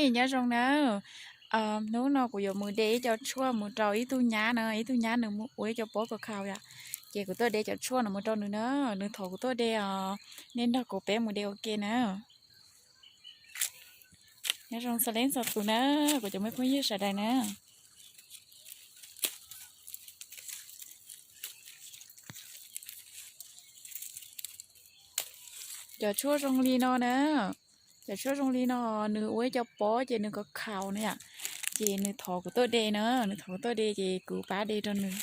Nyob zoo na, hnub no kuv yuav mus de ib co tshuaj mus rau ib tug nyab na, ib tug nyab nws mus ua ib co pob kos khaus yom, ces kuv tuaj de cov tshuaj no mus rau nws na, nws thov kuv tuaj de os, nej nrog kuv peb mus de ua ke na. Nyob zoo txhua leej txhua tus na, kuv cov me phooj ywg sawv daws na. Cov tshuaj zoo li no na, cov tshuaj zoo li no, nws ua ib co pob ces nws kos khaus na yom, ces nws thov kuv tuaj de na, nws thov kuv tuaj de ces kuv pab de rau nws.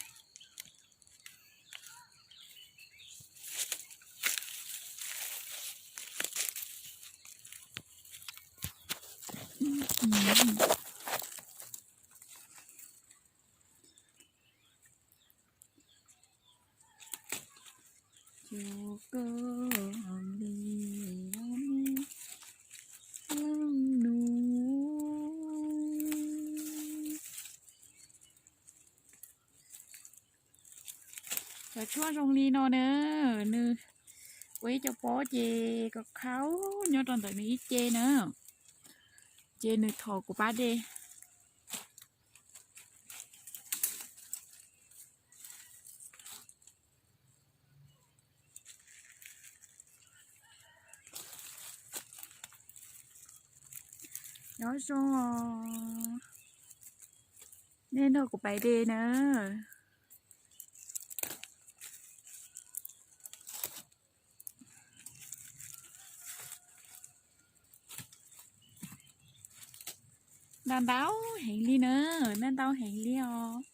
Cov tshuaj zoo li no na, nws ua ib co pob ces kos khaus nyob rau ntawm nws ib ce na, ces nws thov kuv pab de. Nyob zoo os, nej nrog kuv pais de na. Ntau ntau heev li na, ntau ntau heev li os.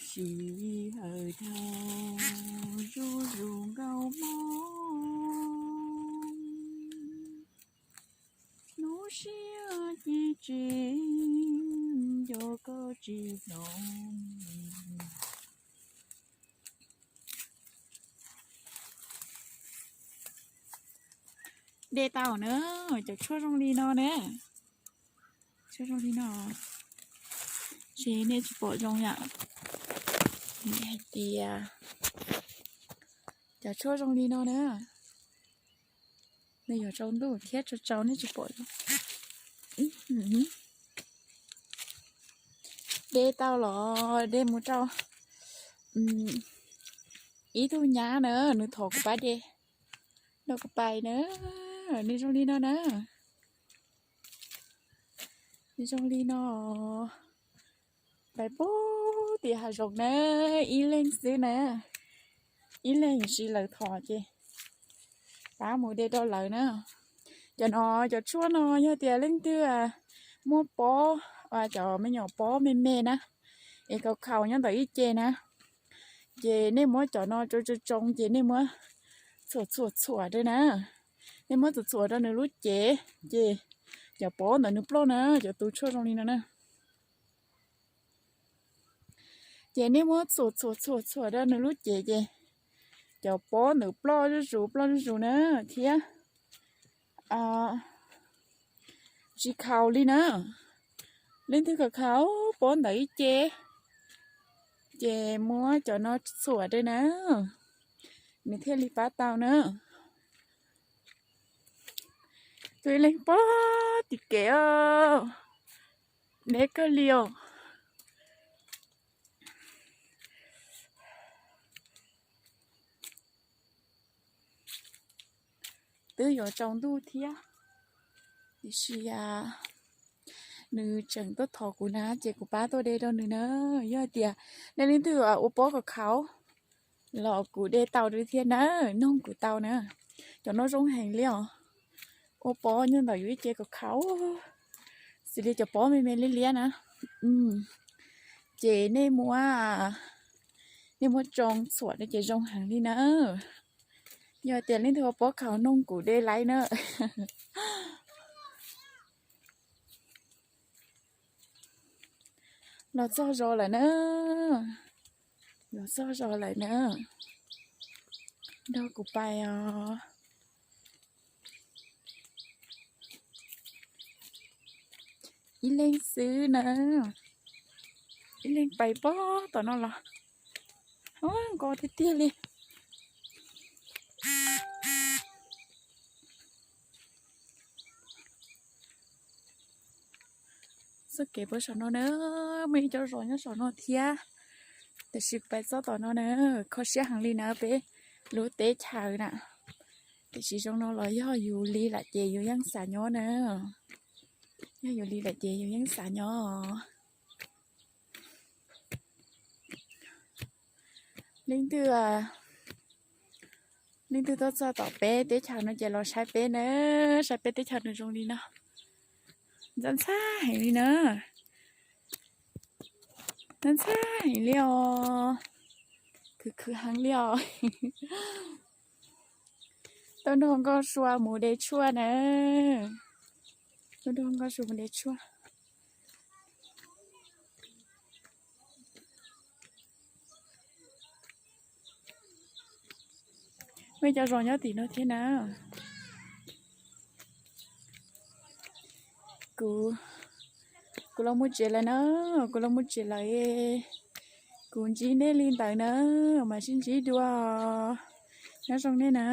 Siv hawm dhau zuj zus nkauj hmoob, hnub siab ci tsev nco koj tsis hloov. De tau na, cov tshuaj zoo li no na, tshuaj zoo li no, ces nej tsis pom zoo yom, hais tias cov tshuaj zoo li no na, nws yuav tsaus ntuj thiab tsaus tsaus nej tsis pom zoo. De tau los de mus rau ib tug nyab na, nws thov kuv pab de, nrog kuv pais na, nws zoo li no na, nws zoo li no. Pais puag tim hav zoov na, ib leeg xwb na, ib leeg tsis lawv thov ces pab mus de rau lawv na. Cov no, cov tshuaj no yog tias leej twg muaj pob, cov me nyuam pob me me na, es khaus khaus nyob ntawm ib ce na, ces nej muab cov no tsoo tsoo tsoo ces nej muab txhuam txhuam txhuam rau na, nej muab txhuam txhuam rau nws lub cev ces cov pob ntawd nws ploj na, cov tus tshuaj zoo li no na. Ces nej muab txhuam txhuam txhuam txhuam rau nws lub cev ces cov pob ntawd ploj zuj zus ploj zuj zus na, thiab tsis khaus li na. Leej twg khaus khaus pob ntawd ib ce, ces muab cov no txhuam rau na, nws thiaj li pab tau na. Tus ib leeg pob tim kev os, neb kawg li os. Twb yuav tsaus ntuj thiab, tiam sis nws tseem tuaj thov kuv na, ces kuv pab tuaj de rau nws na. Yog hais tias nej leej twg ua pob khaus khaus los kuv de tau rau thiab na, noog kuv tau na. Cov no zoo heev li os, ua pob nyob ntawm yus ib ce khaus khaus, xws li cov pob me me liab liab na. Ces nej muab, nej muab tsoo txhuam rau ces zoo heev li na. Yog tias leej twg ua pob khaus noog kuv de laiv na. Los txog zos lawm na, los txog zos lawm na, nrog kuv pais os. Ib leeg xwb na, ib leeg pais pog tom no los, nkos tiag tiag li. Txoj kev puag saum no na, muaj ib co zos nyob saum no thiab, tiam sis pais txog tom no na, kho siab heev li na peb lub teb chaws na. Tiam sis zoo no los yog yus li lawm ces yus yeej xav nyob na, yog yus li lawm ces yus yeej xav nyob. Leej twg, leej twg tuaj txog tom peb teb chaws no ces los saib peb na, saib peb teb chaws nws zoo li no, ntxhab ntxhab heev li na, ntxhab ntxhab heev li os, khwv khwv heev li os. Tuaj nrog Nkauj Sua mus de tshuaj na, tuaj nrog Nkauj Sua mus de tshuaj. Muaj cov zos nyob tim no thiab na. Kuv, kuv los mus tsev lawm na, kuv los mus tsev lawm. Kuv ntsib nej li ntawd na, mam sib ntsib dua. Nyob zoo nej na.